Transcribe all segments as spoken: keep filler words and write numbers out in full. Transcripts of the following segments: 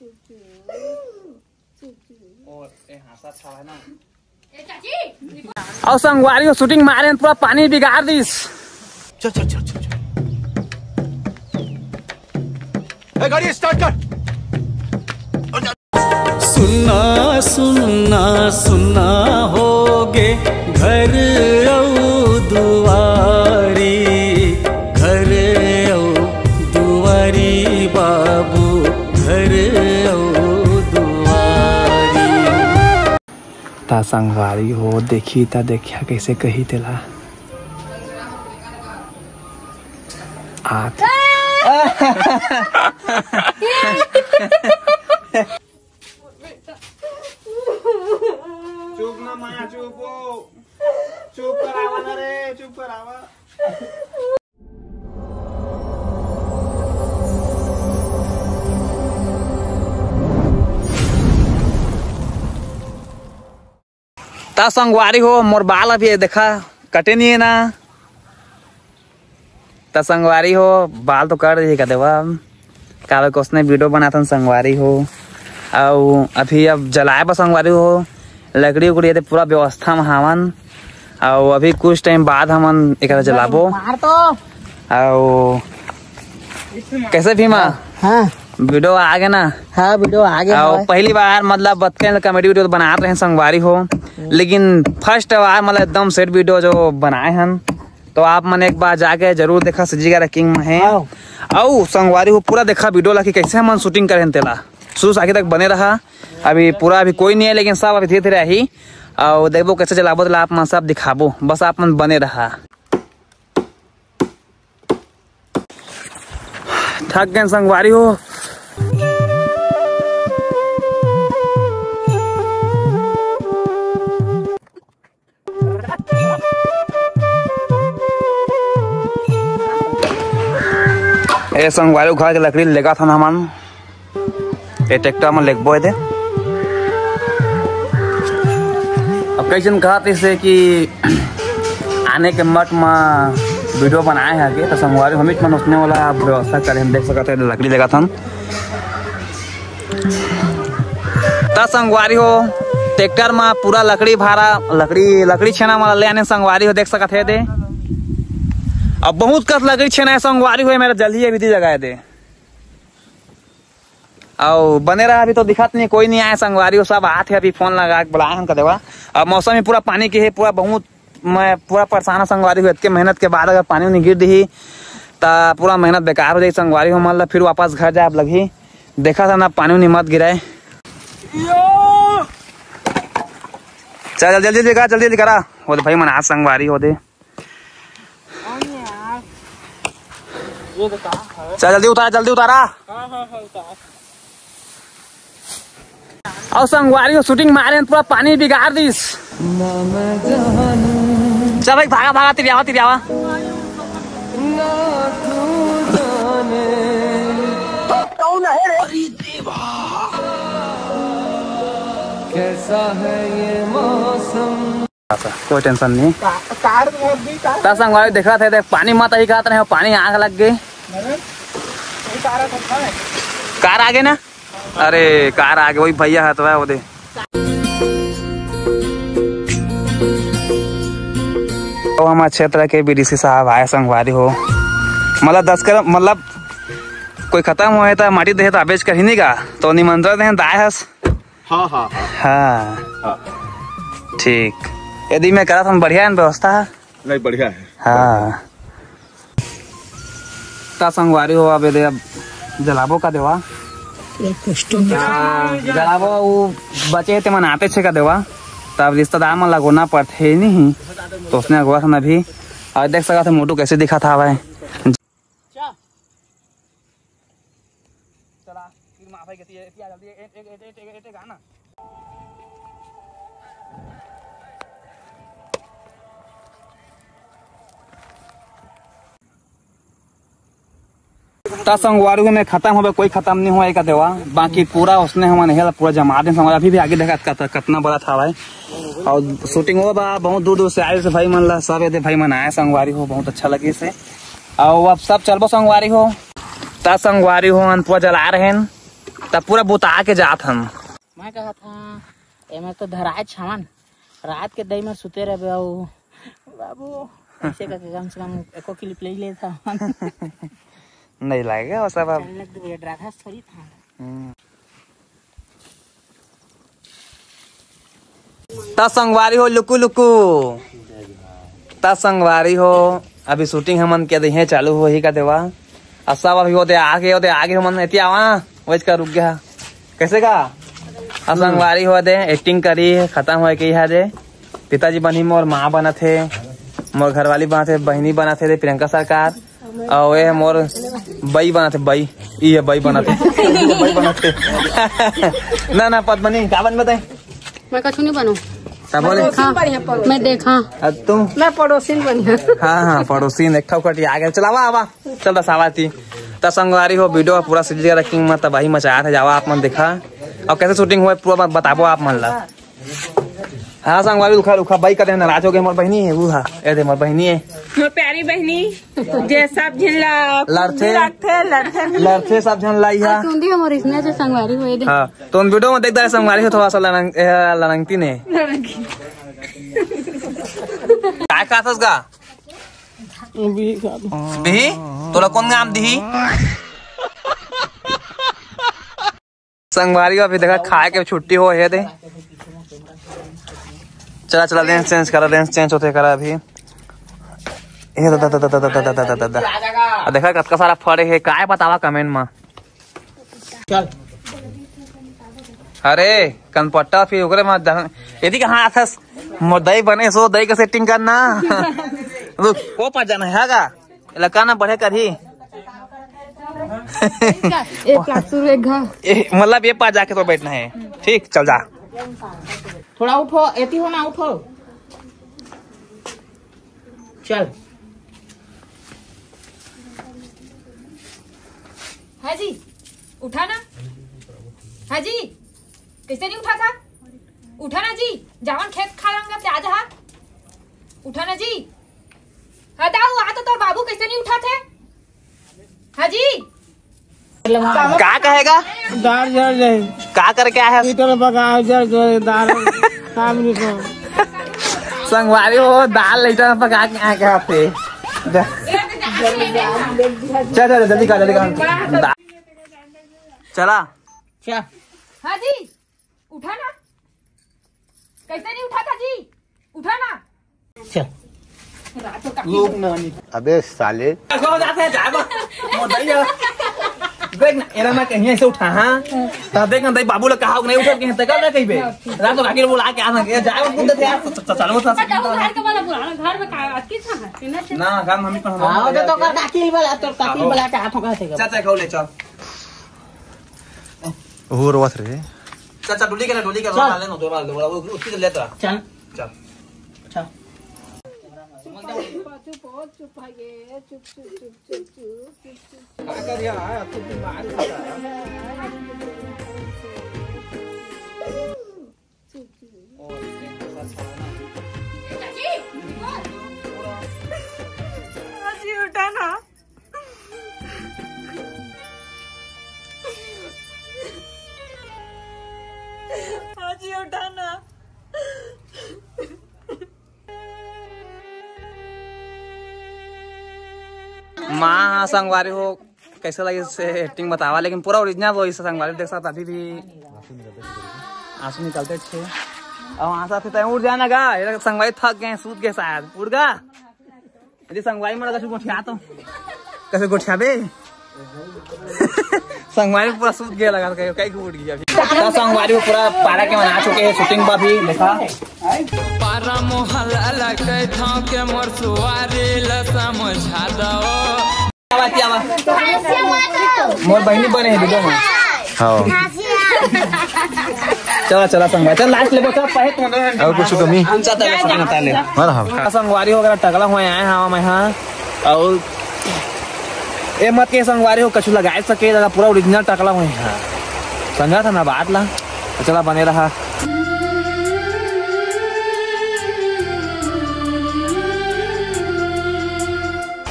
और ए हासा अच्छा है ना। अउ संगवारी हो, शूटिंग मारे हन, पूरा पानी बिगाड़ दिस। चल, चल, चल, चल, चल। ए, गाड़ी स्टार्ट कर। सुन्ना सुन्ना सुन्ना होगे घर अउ दुआरी, घर अउ दुआरी बाबू, घर अउ दुआरी। ता संगवारी हो, देखी ता देखिया कैसे कही तेला। आत। चुप ना माया, चुप हो। चुप करावा ना रे, चुप करावा। ता संगवारी हो, मोर बाल अभी ये देखा कटे नहीं है ना। ता संगवारी हो, बाल तो कर दिए का देवा, काबर के उसने वीडियो बनाथन संगवारी हो। अउ अभी अब जलाए बर संगवारी हो, लकड़ी उकड़ी ये पूरा व्यवस्था में हावन। अउ अभी कुछ टाइम बाद हमन एकरा जलाबो। मार तो। अउ कैसे भीमा? हाँ। वीडियो आ गए ना? हाँ, वीडियो आ गए अउ हवय। पहली बार मतलब बतके कॉमेडी वीडियो तो बनात रहे संगवारी हो, लेकिन फर्स्ट बार मतलब एकदम सेट वीडियो जो बनाए हन, तो आप मन एक बार जाके जरूर देखा, सज्जी का किंग में है। हाँ। अउ संगवारी हो, पूरा देखा वीडियो ला कि कैसे हमन शूटिंग करे हन तेला, शुरू से आखिर तक बने रहा। अभी पूरा अभी कोई नहीं है, लेकिन सब अभी धीरे धीरे आही। अउ देखबो कैसे जलाबो तेला, आप मन सब दिखाबो, बस आप मन बने रहा। थक गए संगवारी हो। ए संगवारी, घर के लकड़ी लेगा था ना हमन। ए ट्रैक्टर में लेगबो एदे। अब कई जन कहत रहिसे कि आने के मठ में वीडियो बनाए हैं आगे, तो संगवारी हमीच मन उसने वाला व्यवस्था करे, हम देख सकत हैं, लकड़ी लेगा था। त संगवारी हो, ट्रैक्टर में पूरा लकड़ी भारा, लकड़ी, लकड़ी छेना वाला ले आने संगवारी हो, देख सकत है दे। अब बहुत कस लकड़ी छेना है संगवारी हो, मेरा जल्दी अभी दी जगह है दे। अउ बने रहा, अभी तो दिखत नहीं, कोई नहीं आए संगवारी हो, सब आत है, अभी फोन लगा के बुलाए हम कदेवा। अब मौसम ही पूरा पानी के है, पूरा बहुत मैं पूरा परेशान हूँ संगवारी हो, इतके मेहनत के बाद अगर पानी उनी गिर दिही त पूरा मेहनत बेकार हो जाही संगवारी हो, मतलब फिर वापस घर जाए लगही। देखा था ना पानी उनी मत गिराए। चल जल्दी जल्दी करा, जल्दी जल्दी करा। वो दे भाई मन आज संगवारी हो दे। चल जल्दी उतारा, जल्दी उतारा। अउ संगवारी हो, शूटिंग मारे हैं, पूरा पानी बिगाड़ दिस। चल भाई, भागा, भागा, तिरियावा, तिरियावा। कैसा है ये मौसम? कोई टेंशन नहीं। का-, कार में भी कार। त संगवारी देखा थे, देख, पानी मत ही कहत रहे, पानी आग लग गई। अरे, ये कार है, कार है। कार आगे ना? अरे, कार आगे, वही भैया है तो है, वो दे। तो हमारे क्षेत्र के बीडीसी साहब आए संगवारी हो, मतलब दस कर, मतलब कोई खत्म होए तो माटी दे तो आबेज कर ही नहीं गा, तो निमंत्रण दे दाए हस। हाँ, हाँ, हाँ। हाँ। हाँ। ठीक। यदि मैं करा था, बढ़िया है ना व्यवस्था? नहीं, बढ़िया है। हाँ। त संगवारी हो, अब एदे अब जलाबो का देवा। हाँ, जलाबो, वो बचे हे ते मन आते छे का देवा। तब रिश्तेदार मन लगोना पड़थे नहीं, तो उसने अगवा था अभी। अउ देख सकत हे मोटू कैसे दिखा था भाई। चला, फिर माँ भाई कहती है, "क्या जल्दी, ए, ए, ए, ए, ए, ए, गाना।" त संगवारी में खत्म होबे, कोई खत्म नहीं होए का देवा, बाकी पूरा उसने हमन हेला पूरा जमा दे संगवारी। अभी भी आगे देखा कत-, कतना बड़ा था भाई। अउ शूटिंग हो बा, बहुत दूर दूर से आए से भाई मन ला, सब एदे भाई मन आए संगवारी हो, बहुत अच्छा लगे से। अउ अब सब चलबो संगवारी हो। त संगवारी हो, अन पूरा जला रहे हैं। तब पूरा बुता के जात हन। मैं कहा था, एमे तो धराए छावन, रात के दई में सुते रहबे अउ बाबू, ऐसे करके कम से कम एको clip ले ही लेता। नहीं लगेगा वो सब अब। चल, लग दे, डरा था, थोड़ी था। हम्म। त संगवारी हो लुकु लुकु, त संगवारी हो, अभी shooting हमन के दे चालू होही का देवा। आ सब अभी ओदे आगे, ओदे आगे हमन एती आवा, वैच का रुक गया। कैसे का? आ संगवारी हो दे, acting करी, खत्म होए के यहाँ दे। पिताजी बनी मोर माँ बनत हे, मोर घरवाली बनत हे, बहिनी बनत हे दे प्रियंका सरकार। अउ ये मोर बई बनत हे, बई। ई ये बई बनत हे। बई बनत हे। ना, ना, पद्मनी, का बनबे तैं? मैं कछु नहीं बनूं। का बोले? पड़ोसी बढ़िया, पड़ोसी। मैं देखा। अब तू? मैं पड़ोसी बढ़िया। हाँ, हाँ, पड़ोसी ने एक ठा कटिया आ गया। चलावा, आवा। चल, बस आवा ती। त संगवारी हो, video पूरा सीरीज का रखी, मैं तबाही मचाया था, जावा आप मन देखा। अउ कैसे shooting हुआ, पूरा बात बताबो आप मन ला। हाँ, संगवारी, उखा, उखा, बाई कते नाराज हो गए, मोर बहिनी है, वो हा, ए दे, मोर बहिनी है। मोर प्यारी बहिनी, जे सब झन ला लड़थे। रखथे, लड़थे। लड़थे सब झन लाई हा। सुंदी हमर इसने से संगवारी होए दे। हाँ, तो उन video में देख दे, संगवारी हो थोड़ा सा लड़ंग-, ए, लड़ंगती ने। काय खाथस गा? बिही खाथस। बिही? तोला कौन गाम दिही? संगवारी हो, अभी देखा खाए के छुट्टी हो हे दे। चला, चला, lens change करा, lens change होते करा अभी। ए दादा, दादा, दादा, दादा। आ देखा कतका सारा फड़े हे, काय बतावा comment मा। चल। अरे, कनपट्टा फिर ओकरे मा दहन-, यदि कहाँ आथस, मोर दई बने सो, दई का setting करना। रुक, वो पास जाना है, हा का? इलाका ना बढ़े करही। एक लाख शुरू एक घा। ए, मतलब ये पास जाके तो बैठना है। ठीक, चल जा। थोड़ा उठो, एती हो ना, उठो। चल। हाँ जी, उठा ना। हाँ जी, कैसे नहीं उठा था? उठा ना जी, जावन खेत खा रंगत ले, आ जा। उठा ना जी। हाँ दाऊ, आ तो तोर बाबू कैसे नहीं उठा थे? हाँ जी। का कहेगा? दाल जल जाए। का करके आया है? ईटन पका जल जाए दाल। काम नहीं को। संगवारी हो, दाल ईटन पका के आके आते। जा। चल, चल, जल्दी कर, जल्दी कर। दा-, चला। क्या? हाँ जी, उठा ना। कैसे नहीं उठा था जी? उठा ना। चल। अबे साले। देख ना, एरा ना कहीं ऐसे उठा, हाँ? तो देख ना, दई बाबू लोग कहा नहीं उठा के, तक ना कहीं बे। रात को राखी बोला के आ ना, ये जाए, उठ के यार, च-, च-, चलो, उठा। घर के वाला पुराना घर में का, अटकी था, ना, ना, घर में हम ही पर हम आओ, तो, तो कर काकी वाला, तो काकी वाला के हाथों का से। चल, चल, खाओ ले, चल। वो रोवत रहे। चल, चल, डोली के ना, डोली के ना, चल। वाले ना, दो वाले, दो वाले, वो, उसकी तो लेता। चल। चल। चल। जी, उठा ना। जी, उठा ना। माँ, हाँ, संगवारी हो, कैसे लगी से acting बतावा, लेकिन पूरा original वही से संगवारी देख सकता, अभी भी आंसू निकलते छे। अब आंसू आते तय उठ जाना गा, ये संगवारी थक गए, सूत गए शायद, उठ गा। यदि संगवारी मोला कछु गोठिया तो, कैसे गोठियाबे? संगवारी पूरा सूत गया लगा, कहीं, कहीं उठ गया अभी। तो संगवारी को पूरा पारा के मना चुके हैं shooting पर भी, देखा। पारा मोहल्ला लगे था के मोर सुवारी ला समझा दो। आवा, आवा। मोर बहिनी बने हैं video में। हाँ। चला, चला संगवारी, चल last ले बचा, पहे तो और कुछ कमी? हम चाहता है, बस बता ले। हाँ, हाँ। संगवारी वगैरह टकला हुआ आए हैं, हाँ, मैं हाँ। और ए मत के संगवारी हो, कछु लगाए सके, दादा, पूरा original टकला हुए हैं। समझा था ना बात ला? तो चला, बने रहा।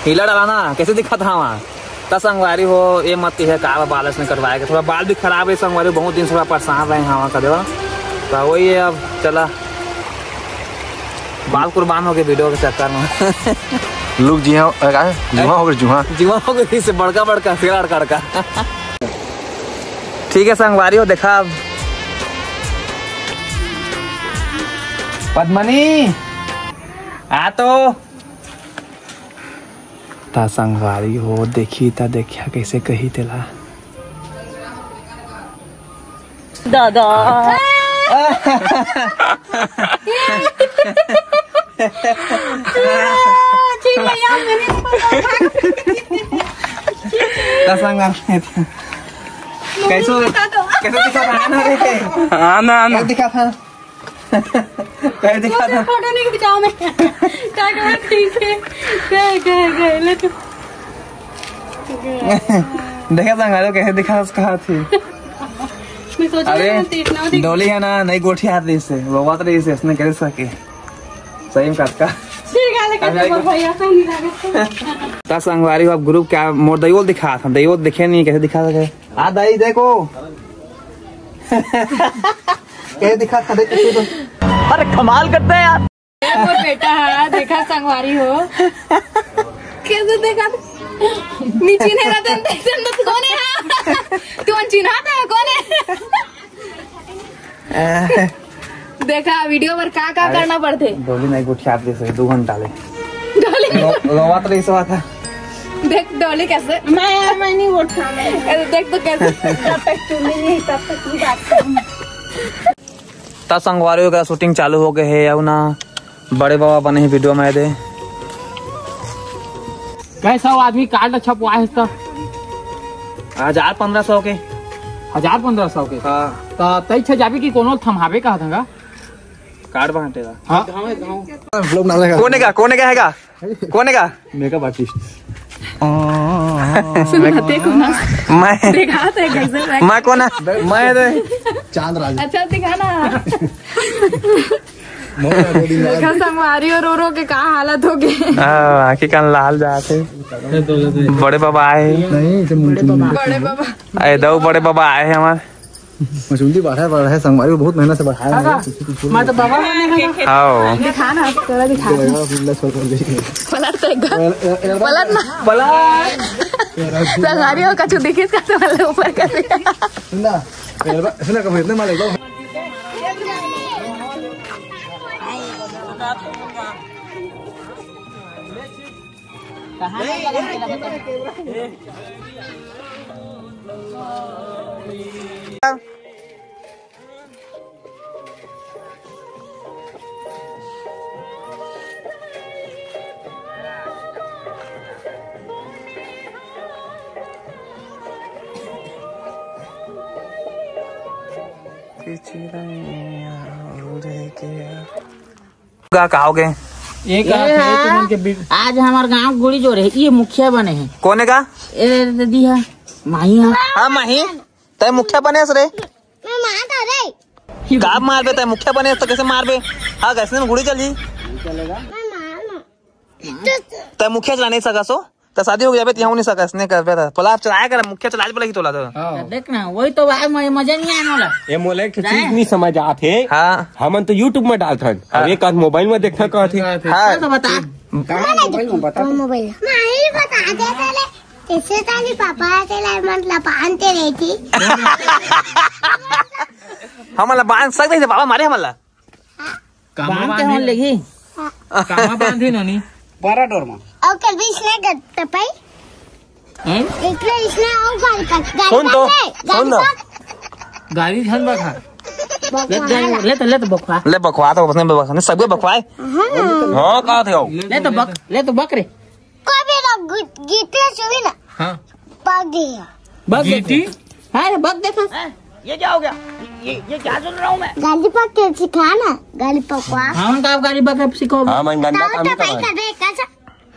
हीला डाला ना, कैसे दिखा था वहाँ? त संगवारी हो, ये मत कहिए का बाल इसने कटवाए के, थोड़ा बाल भी खराब है संगवारी, बहुत दिन से थोड़ा परेशान रहे हवा का देवा। तो वही है, अब चला बाल कुर्बान हो गए वीडियो के चक्कर में। लोग जी हाँ, का है? जुआ हो गए, जुआ। जुआ हो गए, इससे बड़का बड़का, सिरा अड़का अड़का। ठीक है संगवारी हो, देखा अब। पद्मनी, आ तो। ता संगवारी हो, देखी ता देखिया कैसे कही तेला। दादा। ता संगवारी, कैसे, कैसे दिखा था ना रे? हाँ ना, हाँ ना। कैसे दिखा था? कहे दिखा था। फोटो नहीं खिंचाओ मैं। काटो, ठीक है। गए, गए, गए, ले तू। देखा संगवारी हो, कैसे दिखा, कहा थी। मैं सोच रही अरे, हूँ, तीस नौ दिन। डोली है ना, नहीं गोठी हाथ रही से, वो बात रही से, इसने कैसे सके। सही में काट का। ठीक है, लेकिन अरे, वो भैया से नहीं लगे। ता संगवारी हो, अब ग्रुप क्या मोर दईवोल दिखा था, दईवोल दिखे नहीं, कैसे दिखा सके? आ दाई देखो। ए, दिखा, खा दे, किसी को। अरे, कमाल करते हैं यार। ए, मोर बेटा है, देखा संगवारी हो। कैसे देखा? नीचे नहीं रहता, देखते तो कौन है? हाँ? तू चिन्हा था, कौन है? देखा, वीडियो पर का, का अरे, करना पड़ते? डोली नहीं गोठी हाथ दे सके, दो घंटा ले। डोली। रो-, रोवा तो नहीं सोवा था। देख डोली कैसे। मैं, मैं नहीं उठा, मैं। अरे देख तो कैसे। जब तक चुनी नहीं, तब तक की बात करूँ। त संगवारी हो, शूटिंग चालू हो गए हे, अउ ना बड़े बाबा बने हे वीडियो में दे। कै सौ आदमी कार्ड छपवाए हस त? हजार पन्द्रह सौ के। हजार पन्द्रह सौ के? हाँ। त तई छे जाबे कि कोनो थमहाबे कहत हंगा? कार्ड बांटेगा। हाँ। लोग ना लगा। कोने का, कोने का हैगा? कोने का? Makeup artist. सुन ना, ते कोना? मैं। देखा था कैसे मैं? मैं कोना? मैं रे। चांद राजा। अच्छा, दिखा ना। देखा संगवारी हो, रो रो के का हालत हो गए। हाँ, आँखी कान लाल जात हे। बड़े बाबा आए हे। नहीं, इसे मुंह बड़े बाबा। बड़े बाबा। ए दऊ बड़े बाबा आए हे हमारे। मचुंदी बढ़ा है, बढ़ा है, संगवारी को बहुत मेहनत से बढ़ाया है। मैं तो बाबा बने हूँ। आओ। दिखा ना, थोड़ा दिखा। पलट तो एकदम। पलट ना। पलट। संगवारी हो, कछु दिखिस का तो वाले ऊपर कर दिया। सुन ना, सुन ना, कभी इतने मार एकदम। का, का हो गए? ये का ये थे, हाँ, तुमन के बीच आज हमार गांव गुड़ी जोरे हे, ये मुखिया बने हे। कोने का? ए दीदी हा, माही हा। हाँ, माही, तय मुखिया बने हस रे। मैं मार था रे। का मारबे तय? मुखिया बने हस तो कैसे मारबे? हाँ, कैसे में गुड़ी चल जी। मैं मार ना। तय मुखिया चला नहीं सका सो? त शादी हो गया बे, तिहां नहीं सकस, नहीं करबे त। पलाव चलाया कर, मुखिया चलाए बोला ही तोला तो। हाँ। देख ना, वही तो बात, मुझे मजा नहीं आने वाला। ये मोला एक चीज नहीं समझ आत हे। हाँ। हमन तो YouTube में डालथन। हाँ। अब एक आध मोबाइल में देखना कहत हे। हाँ। तो बता। कहाँ मोबाइल में बता? कौन मोबाइल? माही बता दे पहले। कैसे तारी पापा तेला मतलब बांधते रहती? हमला बांध सकते थे, बाबा मारे हमला। कामा बांध के बांधे? होन लेगी। कामा बांधे नोनी? बड़ा डोर मा। ओके, बीच में गत्ता पाई। हैं? इतना इसने और गाड़ी पर, गाड़ी सुन तो, पर ले, गाड़ी सुन ना। पर। गाड़ी झन बखा। ले तो, ले तो, ले तो बखवा। ले बखवा तो, उसने बखवा, नहीं, सबके बखवाए। हाँ। हाँ, कहा थे हो? ले तो बक, ले तो बक रे। कोई भी लोग गी-, गीत ले सुनी ना। हाँ। पक गई है। बक गीती? देखो। हाँ रे, बक देखो। हैं? ये क्या हो गया? ये, ये क्या सुन रहा हूँ मैं? गाली पक के सिखा ना, गाली पकवा। हाँ, उनका आप गाली पक के सिखाओ। हाँ, मैं गंदा ताऊ काम नहीं तो भाई करवाया। कर दे, कैसा?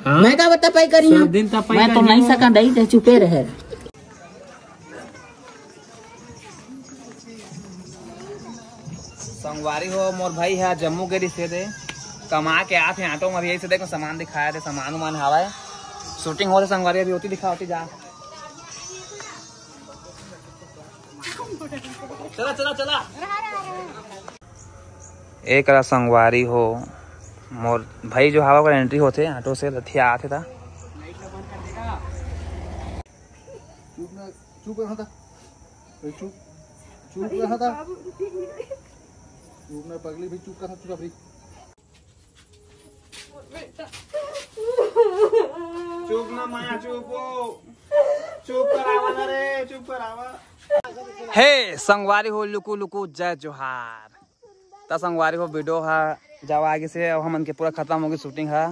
हाँ? मैं का बता पाई करी सब हूँ? दिन तो पाई मैं तो करी नहीं हूँ। सका, दई ते चुपे रहे। संगवारी हो, मोर भाई है जम्मू के रिश्ते दे, कमा के आत हे ऑटो में, यही से देखो सामान दिखाया थे, सामान उमान हवाए। शूटिंग होत हे संगवारी, अभी होती दिखा होती जा। चला, चला, चला। एकरा संगवारी हो, मोर भाई जो हवा का एंट्री होथे ऑटो से, लथिया आथे था। चुप ना, चुप रहा था। ए, चुप, चुप रहा था। चुप ना, पगली भी चुप रहा, चुप रही। चुप ना माया, चुप हो। चुप करावा ना रे, चुप करावा। हे संगवारी हो, लुकु लुकु, जय जोहार। त संगवारी हो, वीडियो हा जावा आगे से, अब हमन के पूरा खत्म होगी शूटिंग हा।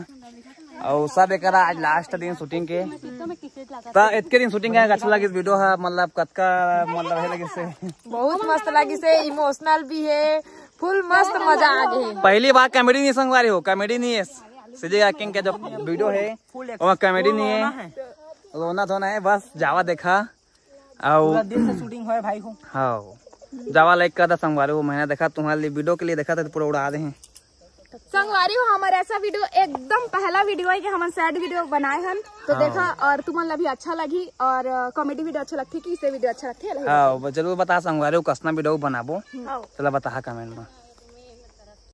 अउ सब एकरा आज लास्ट दिन शूटिंग के। त एतके दिन शूटिंग के अच्छा लगिस वीडियो हा, मतलब कतका मतलब हे लगिस से। बहुत मस्त लगिस से, इमोशनल भी हे, फुल मस्त मजा आ गे हे। पहली बार कॉमेडी नहीं संगवारी हो, कॉमेडी नहीं है। सीधे एक्टिंग के जो वीडियो है, वो कॉमेडी नहीं है, रोना धोना है, बस जावा देखा। अउ पूरा दिल से शूटिंग होय भाई हो। हाँ, जावा लाइक कर दा संगवारी हो, महीना देखा तुम्हारे लिए, वीडियो के लिए देखा था तो पूरा उड़ा दे हैं। संगवारी हो, हमारे ऐसा वीडियो एकदम पहला वीडियो है कि हम सैड वीडियो बनाए हन, तो हाँ। देखा और तुमन ला भी अच्छा लगी और कॉमेडी वीडियो अच्छा लगथे कि इसे वीडियो अच्छा लगथे, हाँ, जरूर बता संगवारी हो, कसना वीडियो बनाबो, हाँ। चला बता कमेंट में।